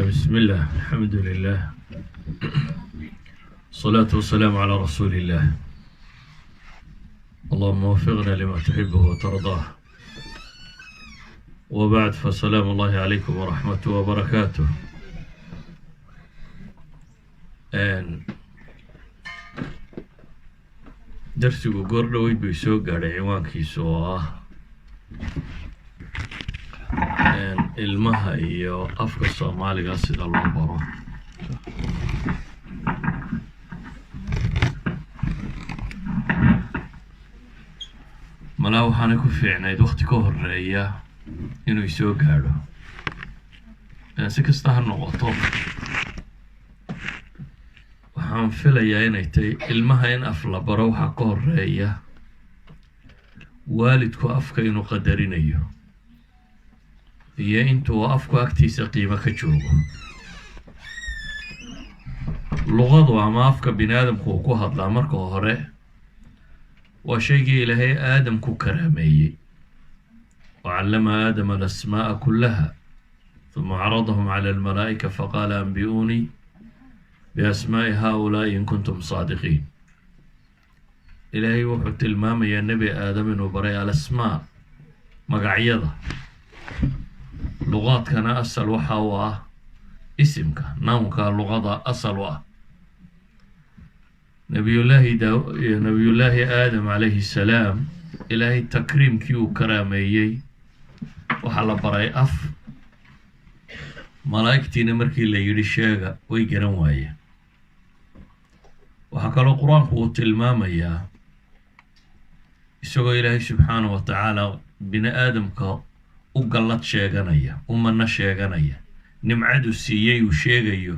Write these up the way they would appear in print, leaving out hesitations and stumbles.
بسم الله، الحمد لله، الصلاة والسلام على رسول الله. اللهم وفقنا لما تحبه وترضاه. وبعد، فسلام الله عليكم ورحمته وبركاته. Darsigu goor dhoweyd bay soo gaadhay, ciwaankiisu oo ah ilmaha iyo afka Soomaaliga sida loo baro. Malaa waxaanay ku fiicnayd wakti ka horeeya inuu isoo gaadho. Si kasta ha noqoto, waxaan filayaa inay tahay ilmaha in af la baro waxaa ka horeeya waalidku afka inuu qadarinayo iyo intuu afku agtiisa qiimo ka joogo. Luqadu ama afka bini aadamku uu ku hadlaa marka hore waa shaygii Ilaahay Aadam ku karaameeyey. وعلم آدم الأسماء كلها ثم عرضهم على الملائكة فقال أنبئوني بأسماء هؤلاء إن كنتم صادقين. Ilaahay wuxuu tilmaamayaa Nebi Aadam inuu baray الأسماء, magacyada. Luqaadkana asal waxa uu ah isimka, nounka luqada asal u ah. Nabiyullaahi da Nabiyullaahi Aadam calayhi salaam, Ilaahay takriimkii uu karaameeyey, waxaa la baray af. Malaa'igtiina markii la yidhi sheega, way garan waayeen. Waxaa kaloo Qur-aanku uu tilmaamayaa, isagoo Ilaahay subxaanahu wa tacaala bini aadamka u gallad sheeganaya, u manno sheeganaya, nimcadu siiyey uu sheegayo: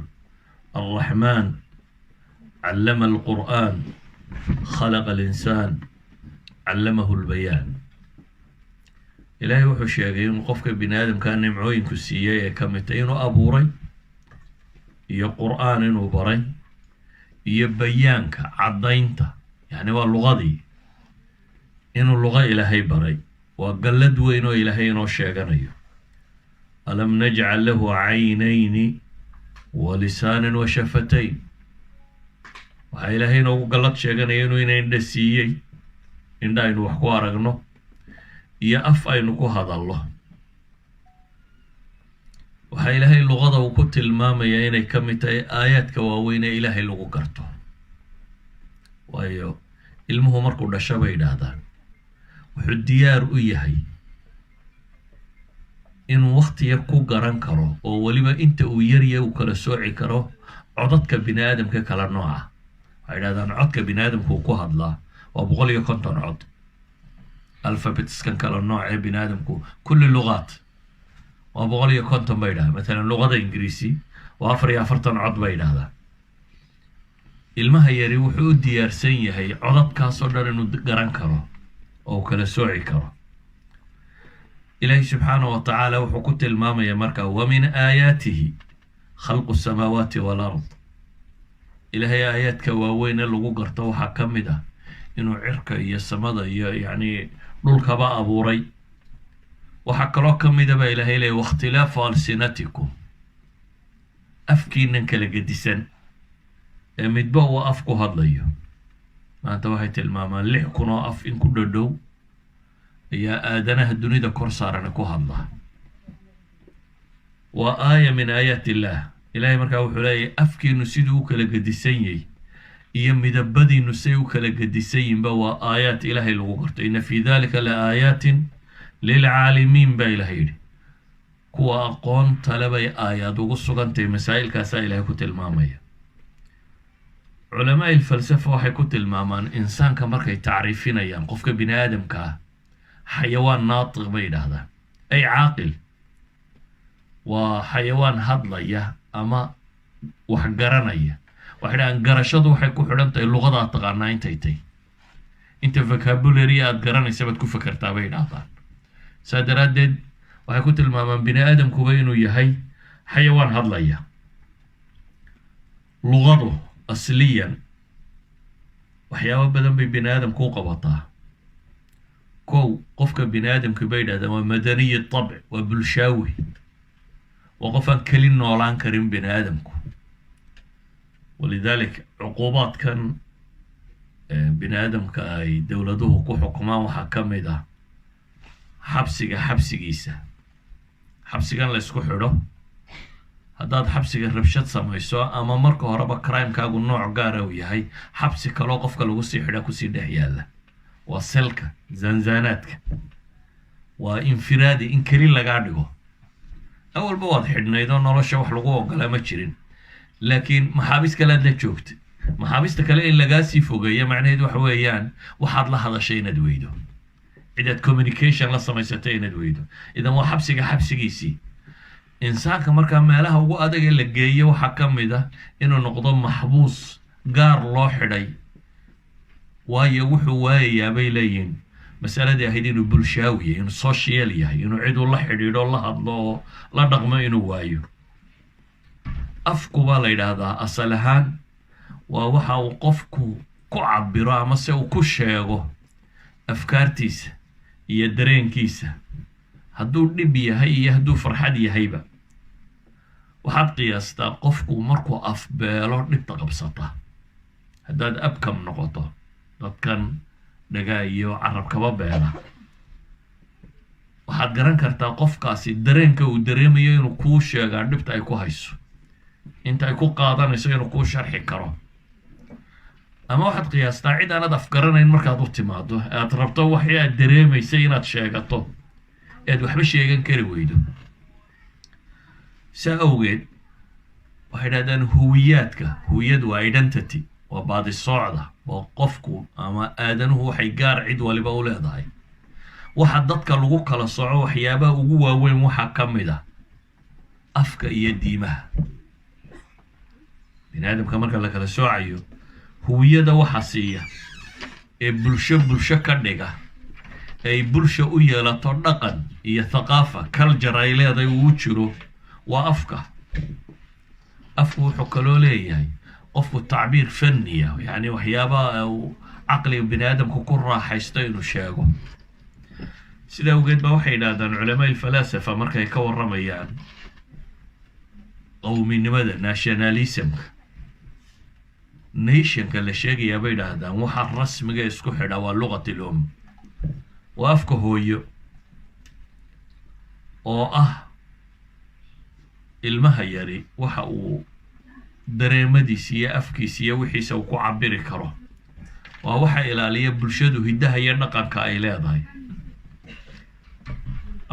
الرحمن علم القرآن، خلق الإنسان، علمه البيان. Ilaahay wuxuu sheegay inuu qofka bini aadamkaa nimcooyinku siiyey ee ka mid tahay inuu abuuray iyo Qur-aan inuu baray iyo bayaanka, caddaynta, yacni waa luqadii, inuu luqo Ilaahay baray. Waa gallad weyn oo Ilaahay inoo sheeganayo. ألم نجعل له عينين ولسانا وشفتين. Waxaa Ilaahay inoogu gallad sheeganaya inuu ina indha siiyey, indha aynu wax ku aragno iyo af aynu ku hadallo. Waxaa Ilaahay luqada uu ku tilmaamayaa inay ka mid tahay aayaadka waaweyn ee Ilaahay lagu garto, waayo ilmuhu markuu dhasho, bay yidhaahdaan, wuxuu diyaar u yahay inuu wakti yar ku garan karo, oo weliba inta uu yarya uu kala sooci karo codadka bini aadamka kala nooca. Waxay yidhahdaan codka bini aadamka uu ku hadlaa waa 150 cod. Alphabetskan kala nooc ee bini aadamku, كل اللغات, waa 150 bay yidhahdaa. Matalan luqada Ingiriisi waa 44 cod bay yidhahdaa. Ilmaha yari wuxuu u diyaarsan yahay codadkaasoo dhan inuu garan karo oo uu kala sooci karo. Ilaahi subxaanahu wa tacaala wuxuu ku tilmaamaya marka: ومن آياته خلق السماوات والأرض. Ilaahay aayaadka waaweyn ee lagu garto waxaa ka mid ah inuu cirka iyo samada iyo yacni dhulkaba abuuray. Waxaa kaloo ka mida baa Ilahay leeyay: واختلاف ألسنتكم, afkiinan kala gedisan ee midba uu af ku hadlayo. Maanta waxay tilmaamaan 6000 oo af in ku dhodhow ayaa aadanaha dunida kor saarana ku hadla. Waa آية من آيات الله. Ilahay markaa wuxuu leeyahy afkiinu siduu u kala gedisan yahy iyo midabadiinu say u kala gedisan yihinba waa aayaat Ilaahay lagu garto. إن في ذلك لآيات للعالمين baa Ilahay yidhi. Kuwa aqoonta le bay aayaad ugu sugantahay. Masaa'ilkaasaa Ilahay ku tilmaamaya. Culamaa ilfalsafa waxay ku tilmaamaan insaanka markay tacriifinayaan qofka bini aadamka ah حيوان ناطق bay yidhaahdaan, ay caaqil, waa xayawaan hadlaya ama wax garanaya. Waxay dhahaan garashadu waxay ku xidhan tahay luqada aad taqaanaa intay tay, inta vocabulary aad garanaysa baad ku fekertaa, bay yidhaahdaan. Saa daraaddeed waxay ku tilmaamaan bini aadamkuba inuu yahay xayawaan hadlaya. Luqadu asliyan waxyaabo badan bay bini aadamku u qabataa. Kow, qofka bini aadamka, bay yidhahdaan, waa مدني الطبع, waa bulshaawi. Waa qof aan keli noolaan karin bini aadamku. ولذلك cuquubaadkan bini aadamka ay dowladuhu ku xukumaan waxaa ka mid ah xabsiga xabsigiisa, xabsigan la isku xidho. Haddaad xabsiga rabshad samayso ama marka horeba crimekaagu nooc gaara uu yahay, xabsi kaloo qofka lagu sii xidha kusii dhex yaalla, waa selka zanzaanaadka, waa infiraadi, in keli lagaa dhigo. Awalba waad xidhnayd oo nolosha wax lagu ogolaa ma jirin, laakiin maxaabiis kale aad la joogta. Maxaabiista kale in lagaa sii fogeeyo macnaheed waxa weeyaan waxaad la hadashay inaad weydo, cid aad communication la samaysatay inaad weydo. Idan waa xabsiga xabsigiisii. Insaanka markaa meelaha ugu adag ee la geeyo waxaa ka mid ah inuu noqdo maxbuus gaar loo xidhay, waayo wuxuu waayayaa, bay leeyihin, masaladii ahayd inuu bulshaawi yahay, inuu social yahay, inuu cid uu la xidhiidho, la hadlo oo la dhaqmo inuu waayo. Afku baa la yidhaahdaa asal ahaan waa waxa uu qofku ku cabiro ama se uu ku sheego afkaartiisa iyo dareenkiisa, hadduu dhib yahay iyo hadduu farxad yahayba. Waxaad qiyaastaa qofku markuu afbeelo dhibta qabsata. Haddaad abkam noqoto, dadkan dhagaa iyo carabkaba beela, waxaad garan kartaa qofkaasi dareenka uu dareemayo inuu kuu sheegaa dhibta ay ku hayso, inta ay ku qaadanayso inuu kuu sharxi karo. Ama waxaad qiyaastaa cid aanad afgaranayn markaad u timaado, aad rabto waxii aad dareemaysay inaad sheegato, ead waxba sheegan kari weydo. Saa awgeed waxay dhahdaan huwiyaadka, huwiyad waa identity, waa baadisoocda, waa qofku ama aadanuhu waxay gaar cid waliba u leedahay. Waxa dadka lagu kala soco waxyaabaha ugu waaweyn waxaa ka mid ah afka iyo diimaha. Bini aadamka marka la kala soocayo, huwiyada waxa siiya ee bulsho bulsho ka dhiga, ay bulsha u yeelato dhaqan iyo thaqaafa, culture ay leedahay uu jiro, waa afka. Afku wuxuu kaloo leeyahay qofku tacbiir fanniya, yacni waxyaabaha uu caqliga bini aadamku ku raaxaysto inuu sheego. Sida awgeed ba waxay yidhahdaan culamaa ilfalaasafa markay ka warramayaan qowminimada, nationalismka, nationka la sheegayaa, bay yidhaahdaan waxa rasmiga isku xidha waa لغة الأم, waa afka hooyo, oo ah ilmaha yari waxa uu dareemadiisa iyo afkiisa iyo wixiisa uu ku cabiri karo. Waa waxa ilaaliya bulshadu hiddaha iyo dhaqanka ay leedahay.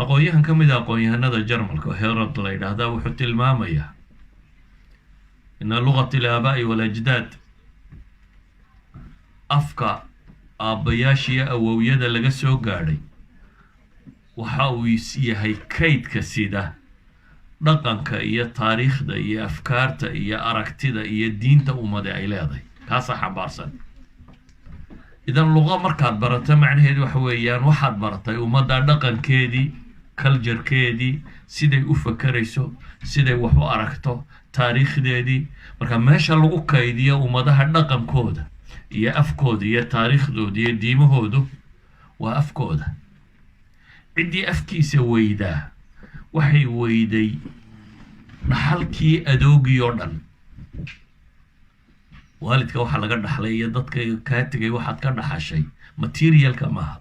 Aqoon-yahan ka mid a aqoon-yahanada Jarmalka, Herod la yidhaahdaa, wuxuu tilmaamayaa إن لغة الآباء والأجداد, afka aabbayaashiyo awowyada laga soo gaadhay, waxa uu yahay kaydka sida dhaqanka iyo taariikhda iyo afkaarta iyo aragtida iyo diinta ummade ay leedahay, kaasaa xambaarsan. Idan luqa markaad barato, macnaheedu waxa weeyaan waxaad baratay ummadda dhaqankeedii, culturekeedii, siday u fakerayso, siday wax u aragto, taariikhdeedii. Marka meesha lagu kaydiyo ummadaha dhaqankooda iyo afkooda iyo taariikhdooda iyo diimahoodu waa afkooda. Ciddii afkiisa weydaa waxay weyday dhaxalkii adoogii oo dhan. Waalidka waxaa laga dhaxlay iyo dadka kaa tegay waxaad ka dhaxashay materialka maaha,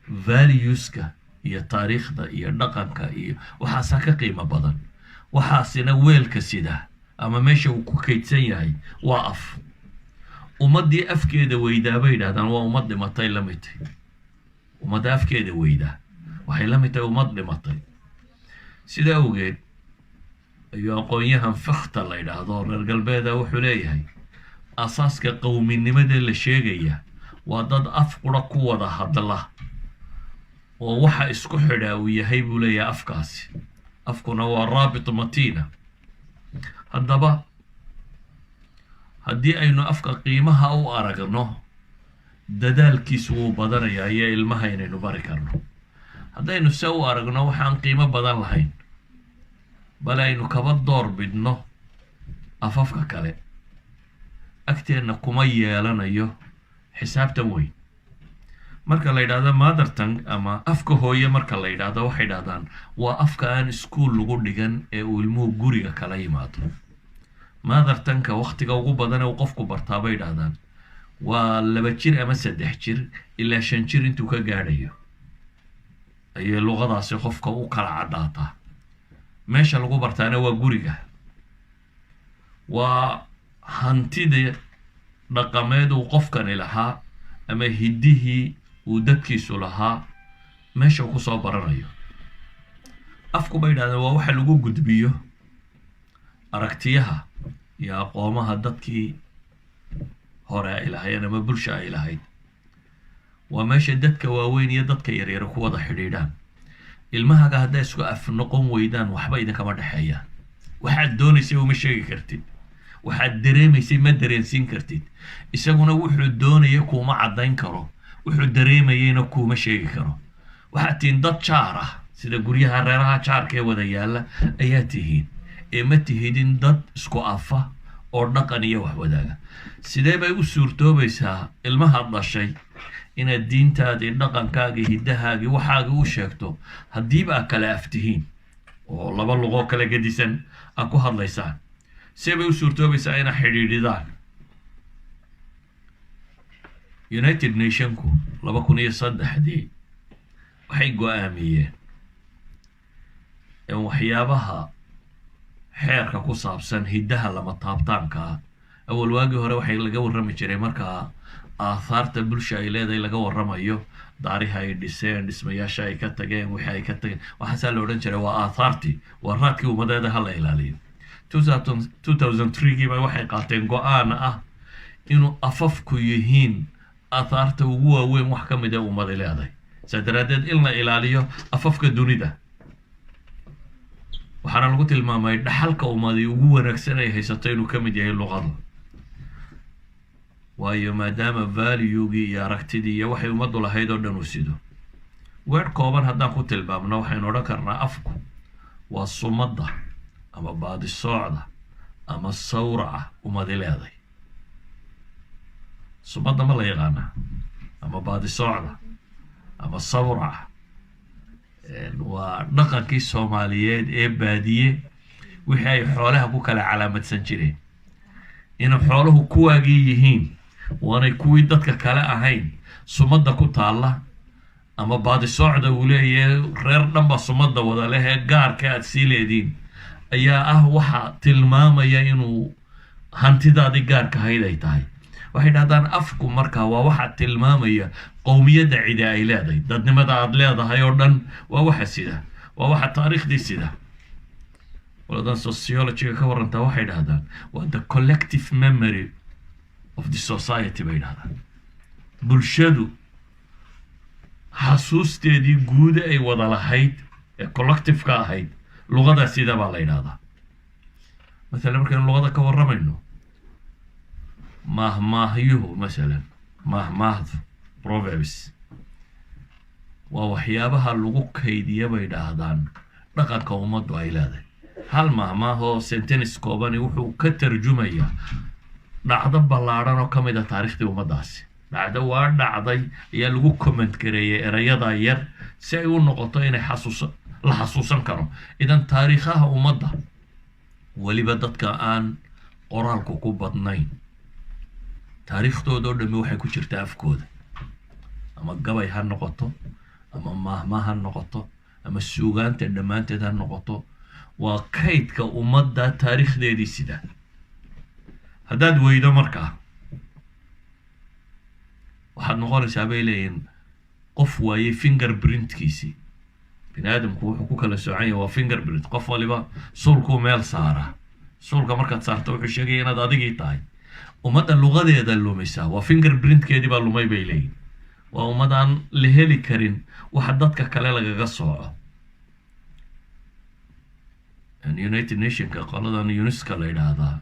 valueska iyo taariikhda iyo dhaqanka iyo waxaasaa ka qiimo badan. Waxaasina weelka sida ama meesha uu ku kaydsan yahay waa af. Ummaddii afkeeda weydaa, bay yidhahdaan, waa ummad dhimatay la mid tahay. Ummadda afkeeda weydaa waxay la mid tahay ummad dhimatay. Sida awgeed ayuu aqoon-yahan Fichte la yidhaahdo, reer galbeeda, wuxuu leeyahay asaaska qowminimada la sheegaya waa dad af qura ku wada hadla oo waxa isku xidhaa uu yahay, buu leeyahay, afkaasi. Afkuna waa رابط متينة. Haddaba haddii aynu afka qiimaha u aragno, dadaalkiisu wuu badanayaa iyo ilmaha inaynu bari karno. Haddaynu se u aragno waxaan qiimo badan lahayn, bale aynu kaba door bidno afafka kale, agteenna kuma yeelanayo xisaabtan weyn. Marka la yidhahdo mother tongue ama afka hooye marka la yidhahdo, waxay dhahdaan waa afka aan iskuul lagu dhigan ee uu ilmuhu guriga kala yimaado. Mother tongue-ka waktiga ugu badan ee uu qofku bartaa, bay dhahdaan, waa 2 jir ama 3 jir ilaa 5 jir intuu ka gaadhayo ayay luqadaasi qofka u kala caddaataa. Meesha lagu bartaana waa guriga. Waa hantida dhaqameed uu qofkani lahaa ama hiddihii uu dadkiisu lahaa meesha uu kusoo baranayo. Afku, bay idhahdeen, waa waxa lagu gudbiyo aragtiyaha iyo aqoomaha dadkii hore ay lahaayeen ama bulsha ay lahayd. Waa meesha dadka waaweyn iyo dadka yaryara ku wada xidhiidhaan. Ilmahaga hadday isku af noqon weydaan, waxba idinkama dhexeeyaan. Waxaad doonaysay uma sheegi kartid, waxaad dareemaysay ma dareensiin kartid, isaguna wuxuu doonaya kuuma caddayn karo, wuxuu dareemayeyna kuuma sheegi karo. Waxaad tihiin dad jaar ah, sida guryaha reeraha jaarka ee wada yaalla ayaa tihiin, ee ma tihidin dad isku afa oo dhaqan iyo wax wadaaga. Sidee bay u suurtoobaysaa ilmaha dhashay inaad diintaadii, dhaqankaagii, hiddahaagii, waxaagii u sheegto haddiiba aad kala af tihiin oo laba luqoo kala gedisan aad ku hadlaysaan? See bay u suurtoobaysaa inaad xidhiidhidaan? United Nationku 2003-dii waxay go-aamiyeen in waxyaabaha xeerka ku saabsan hiddaha lama taabtaanka ah. Awal waagii hore waxay laga warrami jiray, markaa aathaarta bulsha ay leedahay laga warramayo, daariha ay dhiseen, dhismayaasha ay ka tageen, wixii ay ka tageen, waxaasaa la odhan jiray waa aathaartii, waa raadkii ummadeeda, ha la ilaaliyo. 2003-gii ba waxay qaateen go-aan ah inuu afafku yihiin aathaarta ugu waaweyn wax ka mid ee ummadi leedahay, saa daraaddeed in la ilaaliyo afafka dunida. Waxaana lagu tilmaamay dhaxalka ummadi ugu wanaagsan ay haysato inuu ka mid yahay luqadu, waayo maadaama valuegii iyo aragtidii iyo waxay ummaddu lahayd oo dhan uu sido. Weer kooban haddaan ku tilmaamno, waxaynu odhan karnaa afku waa sumadda ama baadisoocda ama sawraca ummadi leeday. Sumadda ma la yaqaanaa ama baadisoocda ama sawraca? Waa dhaqankii Soomaaliyeed ee baadiye wixii ay xoolaha ku kala calaamadsan jireen, inay xooluhu kuwaagii yihiin waanay kuwii dadka kale ahayn. Sumadda ku taalla ama baadisoocda uu leeyahay reer dhan baa sumadda wada leh ee gaarka aad sii leediin ayaa ah waxa tilmaamaya inuu hantidaadii gaarka ahayd ay tahay. Waxay dhahdaan afku markaa waa waxa tilmaamaya qowmiyadda cidi ay leedahay, dadnimada aada leedahay oo dhan waa waxa sida, waa waxa taariikhdii sida. Qoladan sociologyga ka warantaa waxay dhahdaan waa the collective memory of the society, bay dhahdaan. Bulshadu xasuusteedii guuda ay wada lahayd ee collective-ka ahayd luqadaa sida baa la yidhahdaa. Masalan, markaynu luqada ka warramayno, maahmaahyuhu, masalan maahmaahdu, proverbs, waa waxyaabaha lagu kaydiya, bay dhahdaan, dhaqanka ummaddu ay leedahay. Hal maahmaahoo sentence koobani wuxuu ka tarjumayaa dhacdo ballaadhan oo ka mid a taariikhdii ummaddaasi. Dhacdo waa dhacday ayaa lagu comment gareeyay erayada yar si ay u noqoto inay xasuusa la xasuusan karo. Idan taariikhaha ummadda, weliba dadka aan qoraalku ku badnayn, taariikhdooda oo dhammi waxay ku jirtaa afkooda, ama gabay ha noqoto, ama maahmaah ha noqoto, ama suugaanta dhammaanteed ha noqoto. Waa kaydka ummadda taariikhdeedii. Sida haddaad weydo markaa, waxaad noqonaysaa, bay leeyihin, qof waayey finger printkiisii. Bini aadamku wuxuu ku kala soocan yahay waa finger print. Qof waliba suulkuu meel saaraa. Suulka markaad saarto, wuxuu sheegaya inaad adigii tahay. Ummadda luqadeeda lumisaa waa finger printkeedii baa lumay, bay leeyihin. Waa ummad aan la heli karin waxa dadka kale lagaga sooco. United Nationka qoladan UNESCO la yidhaahdaa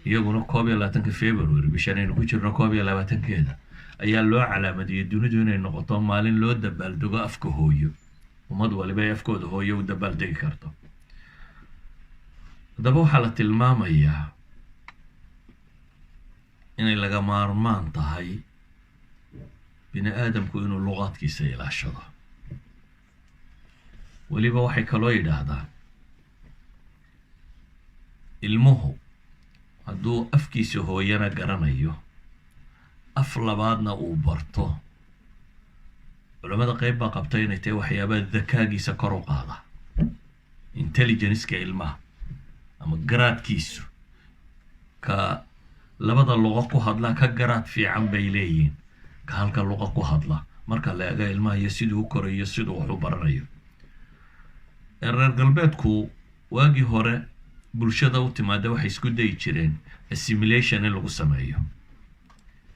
iyaguna 21-ka February, bishan aynu ku jirno 21-keeda, ayaa loo calaamadiyey dunidu inay noqoto maalin loo dabaaldego afka hooyo, ummad waliba ay afkooda hooyo u dabaaldegi karto. Haddaba waxaa la tilmaamayaa inay laga maarmaan tahay Bini aadamku inuu luqaadkiisa ilaashado. Weliba waxay kaloo yidhaahdaan, ilmuhu hadduu afkiisa hooyana garanayo, af labaadna uu barto, culamada qeyb baa qabta inay tahay waxyaabaha dakaagiisa kor u qaada, intelligence-ka ilmaha ama garaadkiisu. Ka labada luqo ku hadla ka garaad fiican bay leeyihiin ka halka luqo ku hadla, marka la eego ilmaha iyo siduu u korayo, siduu wax u baranayo. Reer galbeedku waagii hore bulshada u timaada waxay isku dayi jireen assimilation in lagu sameeyo,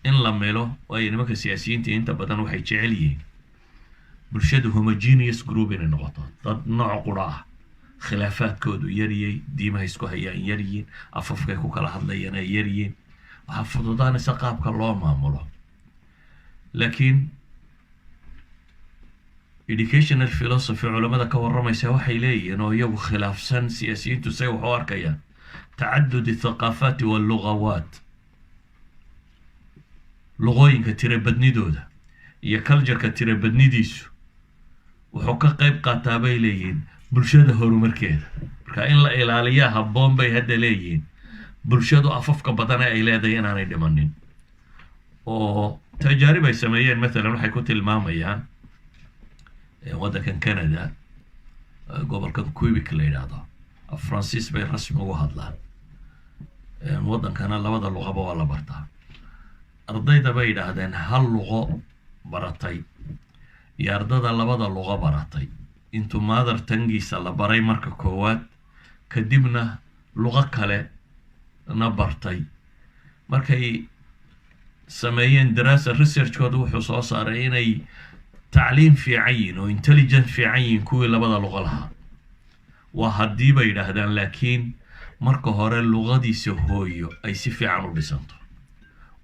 in la melo, waayo nimanka siyaasiyiinta inta badan waxay jecel yihiin bulshadu homogeneous group inay noqoto, dad nooc qura ah, khilaafaadkoodu yaryay, diimaha isku hayaan yaryihiin, afafkay ku kala hadlayaan ay yaryihiin. Waxaa fududaanaysa qaabka loo maamulo. Laakiin educational philosophy culamada ka warramaysa waxay leeyihiin, oo iyagu khilaafsan siyaasiyiintu say wax u arkayaan, tacadud athaqaafaati wallugawaat, luqooyinka tirabadnidooda iyo culture-ka tirabadnidiisu wuxuu ka qayb qaataa, bay leeyihiin, bulshada horumarkeeda. Marka in la ilaaliyaa habboon, bay hadda leeyihiin, bulshadu afafka badane ay leedahay inaanay dhimanin. Oo tajaarib ay sameeyeen, mathalan, waxay ku tilmaamayaan waddankan Canada, gobolkan Quebec la yidhaahdo, af Faransiis bay rasmi ugu hadlaan. Waddankana labada luqaba waa la bartaa. Ardayda, bay yidhaahdeen, hal luqo baratay iyo ardada labada luqo baratay, intuu mother tongue-giisa la baray marka koowaad, kadibna luqo kale na bartay, markay sameeyeen daraasa, research-kooda wuxuu soo saaray inay tacliim fiican yihiin oo intelligent fiican yihiin kuwii labada luqo lahaa. Waa haddii, bay yidhaahdaan, laakiin marka hore luqadiisa hooyo ay si fiican u dhisanto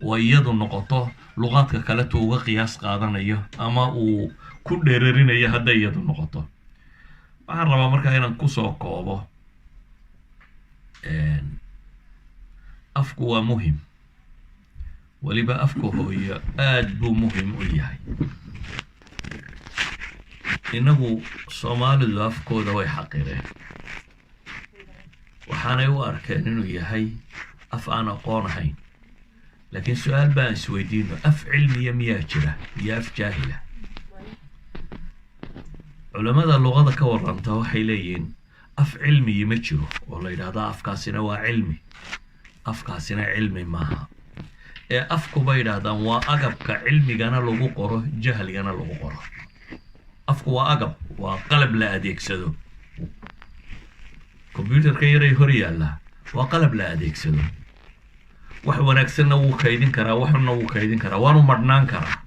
oo iyadu noqoto luqaadka kaletu uga qiyaas qaadanayo ama uu ku dheerarinayo hadday iyadu noqoto. Waxaan rabaa markaa inaan kusoo koobo: afku waa muhim, weliba afka hooyo aad buu muhim u yahay. Innagu Soomaalidu afkooda way xaqireen, waxaanay u arkeen inuu yahay af aan aqoon ahayn. Laakiin su-aal baan isweydiino: af cilmiya miyaa jira iyo af jaahila? Culamada luqada ka waranta waxay leeyihiin af cilmiyi ma jiro oo la yidhaahdo afkaasina waa cilmi, afkaasina cilmi maaha. Ee afku, bay yidhaahdaan, waa agabka cilmigana lagu qoro, jahligana lagu qoro. Afku waa agab, waa qalab la adeegsado. Computer-ka yaray hor yaalla waa qalab la adeegsado. Wax wanaagsanna wuu kaydin karaa, waxuna wuu kaydin karaa, waanu madhnaan karaa.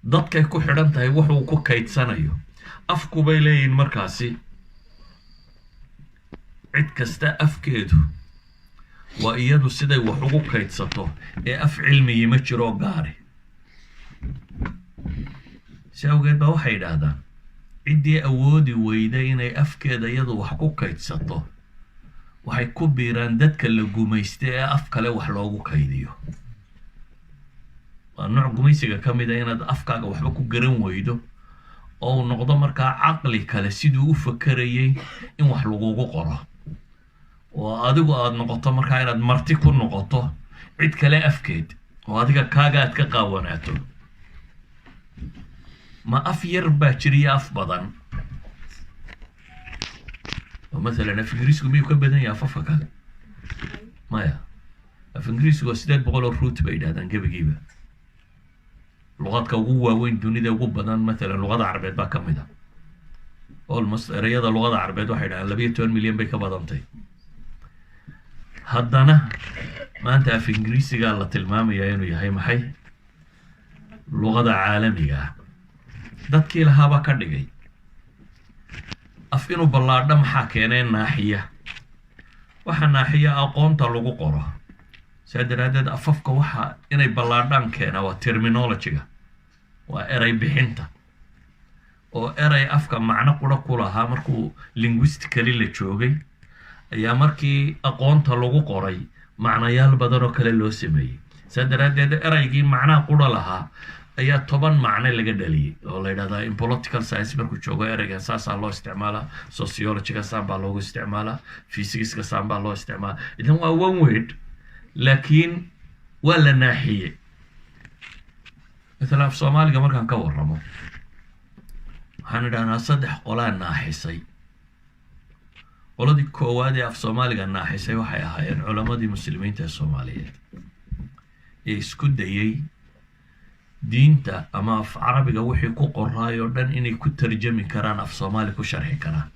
Dadkay ku xidhan tahay wuxuu ku kaydsanayo afku, bay leeyihiin. Markaasi cid kasta afkeedu waa iyadu siday wax ugu kaydsato, ee af cilmigii ma jiro gaari. Si awgeed baa waxay yidhaahdaan, ciddii awoodi weyda inay afkeeda iyadu wax ku kaydsato waxay ku biiraan dadka la gumaysta ee af kale wax loogu kaydiyo. Waa nooc gumaysiga ka mid a inaad afkaaga waxba ku garan weydo oo uu noqdo markaa caqli kale siduu u fakerayay in wax lagugu qoro, oo adigu aada noqoto markaa inaad marti ku noqoto cid kale afkeed, oo adiga kaaga aad ka qaawanaato. Ma af yar baa jiriyo af badan? Oo mathalan af Ingiriisku miyuu ka badan yahay afafka kale? Maya. Af Ingiriisku waa 800 oo root, bay yidhahdaan, gebigiiba. Luqadka ugu waaweyn dunida ugu badan, mathalan luqada Carabeed baa ka mid a. Almost ereyada luqada Carabeed waxay dhahaan 12 milyan bay ka badantay. Haddana maanta af Ingiriisigaa la tilmaamayaa inuu yahay maxay? Luqada caalamiga ah. Dadkii lahaabaa ka dhigay. Af inuu ballaadho maxaa keenay? Naaxiya, waxaa naaxiya aqoonta lagu qoro. Saa daraaddeed afafka waxa inay ballaadhaan keena waa terminology-ga, waa erey bixinta, oo erey afka macno qura ku lahaa markuu linguistically la joogay ayaa markii aqoonta lagu qoray macnayaal badan oo kale loo sameeyey. Saa daraaddeed ereygii macnaha qura lahaa Ayaa 10 macne laga dhaliyey oo la yidhahdaa in political science markuu joogo ereygan saasaa loo isticmaalaa, sociologyga saan baa loogu isticmaalaa, physicska saan baa loo isticmaalaa. Idan waa one word, laakiin waa la naaxiyey. Mathalan, af Soomaaliga markaan ka warramo, waxaan idhahnaa saddex qolaa naaxisay. Qoladii koowaad ee af Soomaaliga naaxisay waxay ahaayeen culamadii Muslimiinta ee Soomaaliyeed ee isku dayey diinta ama af Carabiga wixii ku qoraay oo dhan inay ku tarjami karaan, af Soomaali ku sharxi karaan,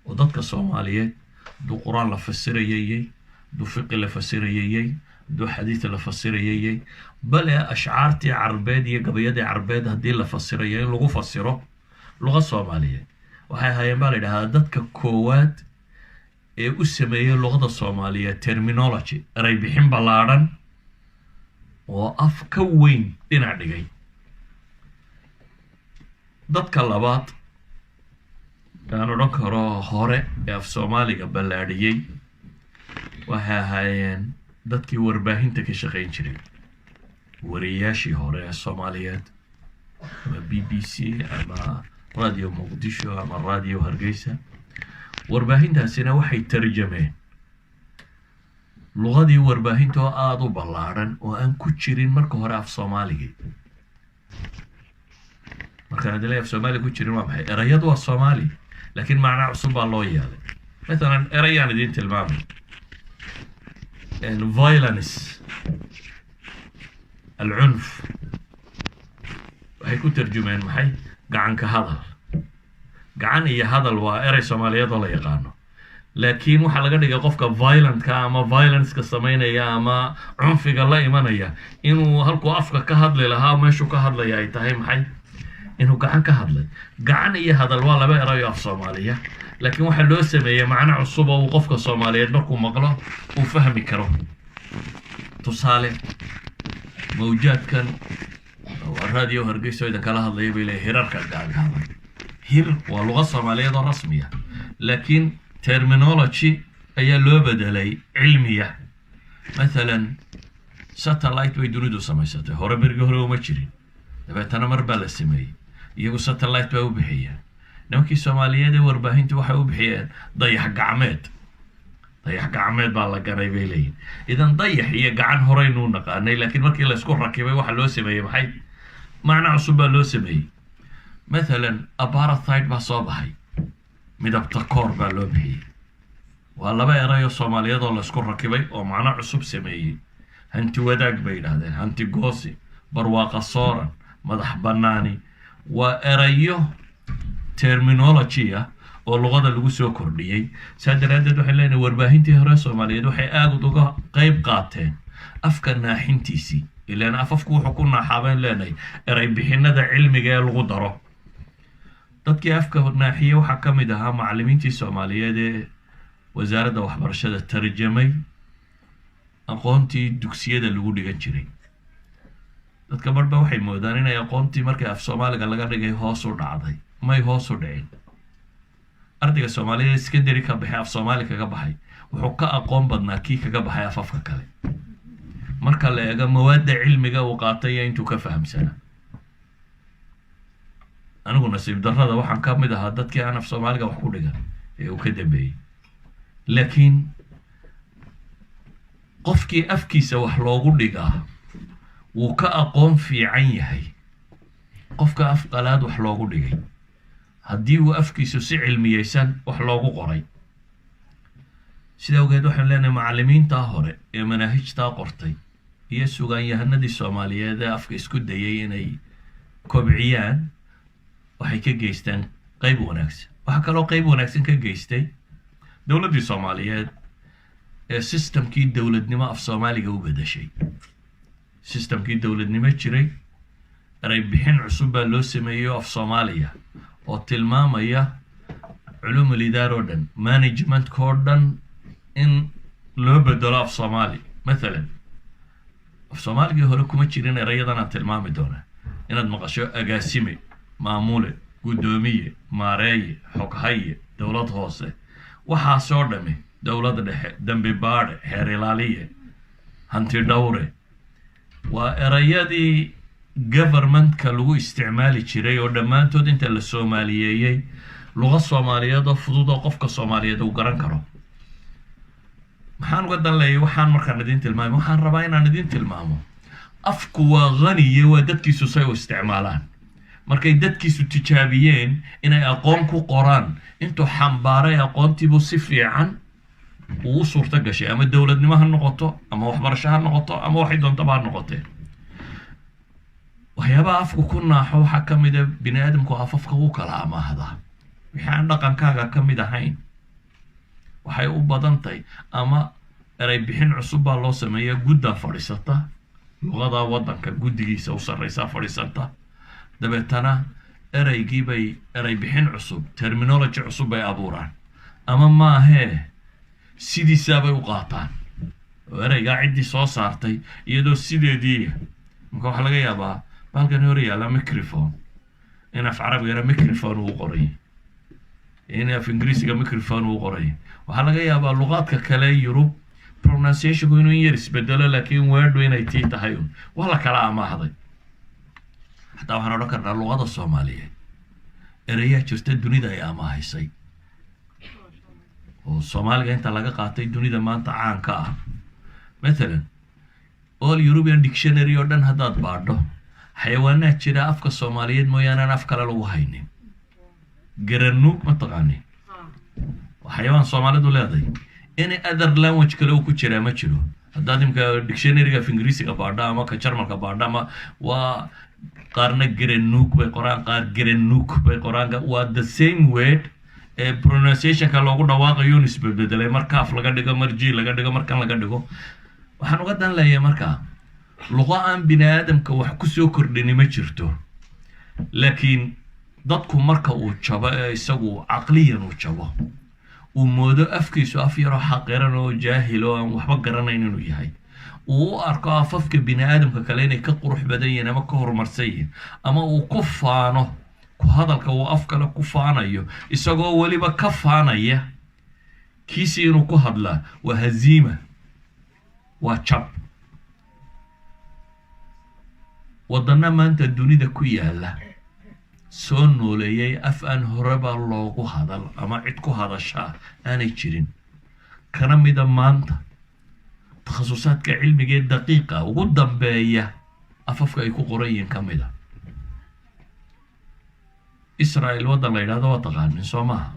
oo dadka Soomaaliyeed hadduu Qur-aan la fasirayayey, hadduu fiqi la fasirayayey, hadduu xadiid la fasirayayey, bale ashcaartii Carbeed iyo gabayadii Carbeed haddii la fasirayo, in lagu fasiro luqa Soomaaliyeed. Waxay ahaayeen baa la yidhahdaa dadka koowaad ee u sameeyey luqada Soomaaliyeed terminology, eray bixin ballaadhan oo af ka weyn dhinac dhigay. Dadka labaad aan odhan karo hore ee af Soomaaliga ballaadhiyey waxay ahaayeen dadkii warbaahinta ka shaqayn jiray, wariyayaashii hore ee Soomaaliyeed, ama BBC ama Radio Muqdisho ama Radio Hargeysa. Warbaahintaasina waxay tarjameen luqadii warbaahinta oo aada u ballaadhan oo aan ku jirin marka hore af Soomaaligii. Markaan adila af Soomaaliga ku jirin, waa maxay? Erayadu waa Soomaali, laakiin macna cusub baa loo yeelay. Mathalan, erayaan idiin tilmaamay: violence, العنف, waxay ku tarjumeen maxay? Gacanka hadal. Gacan iyo hadal waa erey Soomaaliyeed oo la yaqaano, laakiin waxaa laga dhigay qofka violentka ama violenceka samaynaya ama cunfiga la imanaya inuu halkuu afka ka hadli lahaa, meeshuu ka hadlaya ay tahay maxay? Inuu gacan ka hadlay. Gacan iyo hadal waa laba erayo af Soomaaliya, laakiin waxaa loo sameeyey macno cusub oo uu qofka Soomaaliyeed markuu maqlo uu fahmi karo. Tusaale, mawjaadkan waa Radio Hargeysa oo idin kala hadlaya bay leeyahy, hirarka gaagaaban. Hir waa luqad Soomaaliyeed oo rasmiya, laakiin terminology ayaa loo bedelay cilmiya. Mathalan, satellite bay dunidu samaysatay, hore berigii hore uma jirin, dabeetana mar baa la sameeyey. Iyagu satellite baa u bixiyeen. Nimankii Soomaaliyeed ee warbaahintu waxay u bixiyeen dayax gacmeed. Dayax gacmeed baa la ganay bay leeyihin. Idan dayax iyo gacan horeynuu naqaanay, laakiin markii laysku rakibay waxaa loo sameeyey maxay? Macno cusub baa loo sameeyey. Mathalan, apartheid baa soo baxay, midabta koor baa loo bixiyey. Waa laba erayoo Soomaaliyeed oo laysku rakibay oo macno cusub sameeyey. Hanti wadaag bay yidhaahdeen, hanti goosi, barwaaqa sooran, madax bannaani, waa erayo terminology ah oo luqada lagu soo kordhiyey. Saa daraaddeed waxay leenahay warbaahintii hore Soomaaliyeed waxay aad uga qeyb qaateen afka naaxintiisii, ilaan afafku wuxuu ku naaxaa bayn leenahay eray bixinada cilmiga ee lagu daro. Dadkii afka naaxiye waxaa ka mid ahaa macallimiintii Soomaaliyeed ee wasaaradda waxbarashada tarjamay aqoontii dugsiyada lagu dhigan jiray. Dadka barhba waxay moodaan inay aqoontii markii af Soomaaliga laga dhigay hoos u dhacday. May hoos u dhicin. Ardayga Soomaaliyeed secondary ka baxay, af Soomaali kaga baxay, wuxuu ka aqoon badnaa kii kaga baxay afafka kale, marka la eego mawaadda cilmiga uu qaatay iyo intuu ka fahamsanaa. Anigu nasiib darrada waxaan ka mid ahaa dadkii aan af Soomaaliga wax ku dhigan ee uu ka dambeeyey, laakiin qofkii afkiisa wax loogu dhigaa wuu ka aqoon fiican yahay qofka af qalaad wax loogu dhigay, haddii uu afkiisu si cilmiyeysan wax loogu qoray. Sida awgeed waxaynu leenahay macallimiintaa hore ee manaahijtaa qortay iyo sugaanyahanadii Soomaaliyeed ee afka isku dayay inay kobciyaan waxay ka geystaan qeyb wanaagsan. Waxaa kaloo qeyb wanaagsan ka geystay dowladdii Soomaaliyeed ee systemkii dowladnimo af Soomaaliga u bedeshay. Systemkii dowladnimo jiray eray bixin cusub baa loo sameeyey af Soomaaliya oo tilmaamaya culuumul idaar oo dhan, managementka oo dhan in loo bedelo af Soomaali. Mathalan, af Soomaaligii hore kuma jirin erayadan aan tilmaami doonaa. Inaad maqasho agaasime, maamule, guddoomiye, maareeye, xoghaye, dowlad hoose, waxaasoo dhami, dowladda dhexe, dembi baadhe, xeer ilaaliye, hanti dhowre, waa erayadii Governmentka lagu isticmaali jiray oo dhammaantood inta la soomaaliyeeyey, luqa Soomaaliyeed oo fudud oo qofka Soomaaliyeed uu garan karo. Maxaan uga dan leeyay waxaan markaan idiin tilmaamay? Waxaan rabaa inaan idiin tilmaamo, afku waa qaniye, waa dadkiisu say u isticmaalaan. Markay dadkiisu tijaabiyeen inay aqoon ku qoraan, intuu xambaaray aqoontiibuu si fiican uu u suurto gashay, ama dowladnimo ha noqoto, ama waxbarasho ha noqoto, ama waxay doontaba ha noqotee. Waxyaabaha afku ku naaxo waxaa ka mid a, bini aadamku afafka wuu kala amaahdaa. Wixii aan dhaqankaaga ka mid ahayn waxay u badan tahay ama eray bixin cusub baa loo sameeya. Guddaa fadhiisata, luqada waddanka guddigiisa u sarreysaa fadhiisata, dabeetana ereygii bay erey bixin cusub, terminology cusub bay abuuraan, ama maahee sidiisaabay u qaataan oo ereygaa ciddii soo saartay iyadoo sideedii. Marka waxaa laga yaabaa bahalkan hor yaalla microphone in af Carabigana microphone uu qoray, in af Ingiriisiga microphone uu qoray. Waxaa laga yaabaa luqaadka kale Yurub pronunciationku inuu in yar isbedelo, laakiin weedhu inay tii tahay un. Waa la kala amaahday. Xataa waxaan odhan karnaa luqada Soomaaliyeed ereyaa jirta dunida ay amaahisay oo Soomaaliga inta laga qaatay dunida maanta caanka ah. Mathalan, all European dictionary oo dhan haddaad baadho, xayawaanaha jira afka Soomaaliyeed mooyaane aan af kale lagu haynin. Garanuug ma taqaanin? Waa xayawaan Soomaalidu leedahay. Any other language kale uu ku jiraa ma jiro. Haddaad imka dictionaryga af Ingiriisiga baadho ama ka Jarmalka baadho, ama waa qaarna garanuug bay qoraan, qaar garanuug bay qoraan. Waa the same word ee pronunciationka loogu dhawaaqayo un isbedbedelay, mar kaaf laga dhigo, mar g laga dhigo, mar kan laga dhigo. Waxaan uga dan leeyahay markaa, luqo aan bini aadamka wax kusoo kordhini ma jirto, laakiin dadku marka uu jabo ee isagu caqliyan uu jabo, uu moodo afkiisu af yaroo xaqiran oo jaahil oo aan waxba garanayn inuu yahay, uu u arko afafka bini aadamka kale inay ka qurux badan yihiin ama ka horumarsan yihiin, ama uu ku faano ku hadalka uu af kale ku faanayo, isagoo weliba ka faanaya kiisii inuu ku hadlaa, waa haziima, waa jab. Waddanna maanta dunida ku yaala soo nooleeyay af aan horeba loogu hadal ama cid ku hadashaa aanay jirin, kana mida maanta takhasusaadka cilmiga ee daqiiqa ugu dambeeya afafka ay ku qoran yihiin ka mid a. Israel waddan la yidhahdo waa taqaanin, soo maaha?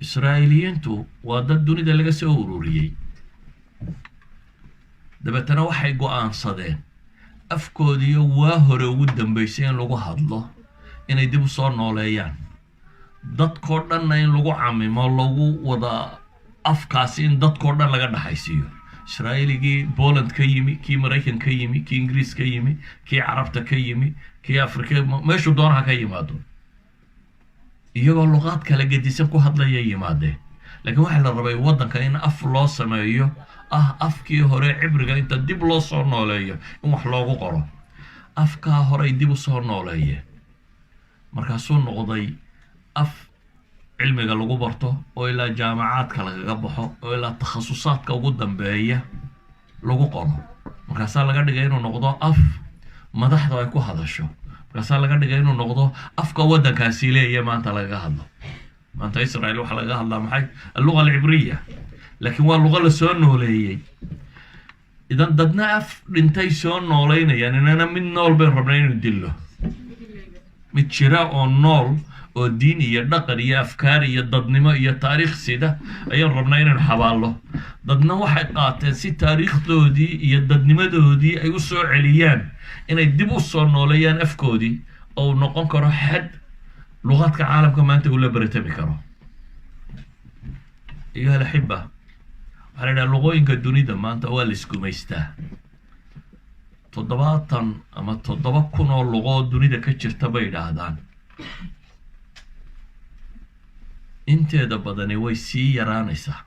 Israa'iiliyiintu waa dad dunida laga soo ururiyey. Dabeetana waxay go-aansadeen afkoodiyo waa hore ugu dambeysay in lagu hadlo inay dib u soo nooleeyaan, dadkoo dhanna in lagu camimo, lagu wada afkaasi in dadkoo dhan laga dhaxaysiiyo. Israa'iiligii Poland ka yimi, kii Maraykan ka yimi, kii Ingiriis ka yimi, kii Carabta ka yimi, kii Afrika, meeshuu doonaha ka yimaado, iyagoo luqaad kala gedisan ku hadlaya yimaadeen. Laakiin waxaa la rabay waddanka in af loo sameeyo ah afkii hore Cibriga inta dib loo soo nooleeyo in wax loogu qoro. Afkaa horey dib u soo nooleeyeen, markaasuu noqday af cilmiga lagu barto oo ilaa jaamacaadka lagaga baxo oo ilaa takhasusaadka ugu dambeeya lagu qoro. Markaasaa laga dhigay inuu noqdo af madaxdu ay ku hadasho. Markaasaa laga dhigay inuu noqdo afka waddankaasi leeya maanta lagaga hadlo. Maanta Israel waxaa lagaga hadlaa maxay? Alluga alcibriya. Laakiin waa luqo la soo nooleeyey. Idan dadna af dhintay soo nooleynayaan, inana mid nool baynu rabnaa inuu dillo, mid jira oo nool oo diin iyo dhaqan iyo afkaar iyo dadnimo iyo taariikh sida ayaan rabnaa inaynu xabaallo. Dadna waxay qaateen si taariikhdoodii iyo dadnimadoodii ay u soo celiyaan inay dib u soo nooleeyaan afkoodii oo uu noqon karo xad luqaadka caalamka maanta uu la beretami karo. Ayuha alaxiba, waxaa la idhaha luqooyinka dunida maanta waa la isgumaystaa. 70 ama 7,000 oo luqoo dunida ka jirta bay idhaahdaan. Inteeda badani way sii yaraanaysaa.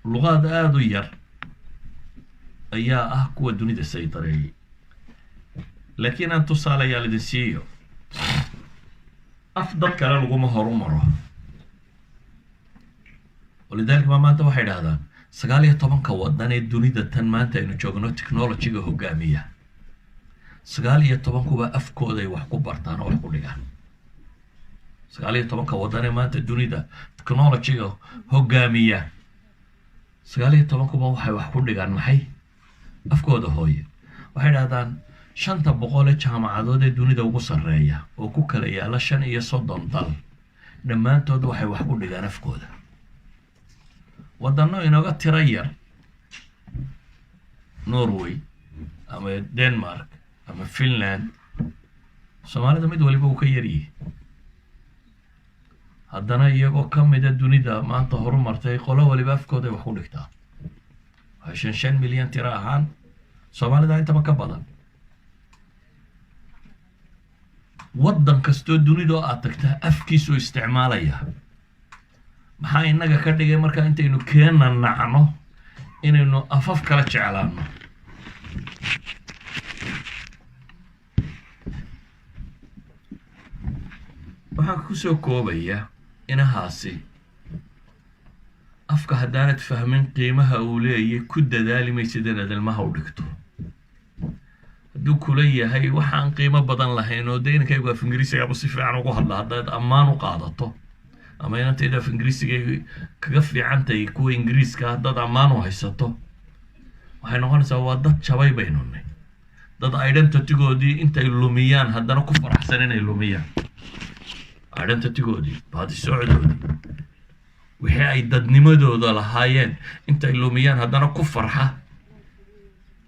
Luqaad aada u yar ayaa ah kuwa dunida saydareeyay. Laakiin aan tusaalayaal idin siiyo. Af dad kale laguma horu maro. Walidaalika baa maanta waxay idhahdaan 19-ka waddan ee dunida tan maanta aynu joogno technologyga hogaamiya, 19-kuba afkooday wax ku bartaan oo wax ku dhigaan. 19-ka waddan ee maanta dunida technologyga hogaamiya, 19-kuba waxay wax ku dhigaan maxay? Afkooda hooye. Waxay dhahdaan 500 ee jaamacadood ee dunida ugu sarreeya oo ku kala yaala 35 dal, dhammaantood waxay wax ku dhigaan afkooda. Waddanno inooga tiro yar, Norway ama Denmark ama Finland, Soomaalida mid waliba uu ka yaryihi, haddana iyagoo ka mida dunida maanta horumartay, qolo waliba afkooday wax ku dhigtaa. Waa 5-5 milyan tiro ahaan, Soomaalida intaba ka badan. Waddan kastoo dunida aad tagtaa afkiisuu isticmaalaya. Maxaa innaga ka dhigay markaa intaynu keena nacno inaynu afaf kala jeclaano? Waxaan kusoo koobaya inahaasi: afka haddaanad fahmin qiimaha uu leeyay, ku dadaali maysid inaad ilmaha u dhigto. Hadduu kula yahay waxaan qiimo badan lahayn oo dee inankaygu af Ingiriisigaaba si fiican ugu hadla, haddaad ammaan u qaadato, ama inantaydu af Ingiriisigay kaga fiicantahay kuwa Ingiriiska, haddaad ammaan u haysato, waxay noqonaysaa waa dad jabay baynu nay, dad identitygoodii intay lumiyaan haddana ku faraxsan inay lumiyaan identitygoodii, baadisocdoodii, wixii ay dadnimadooda lahaayeen intay lumiyaan haddana ku farxa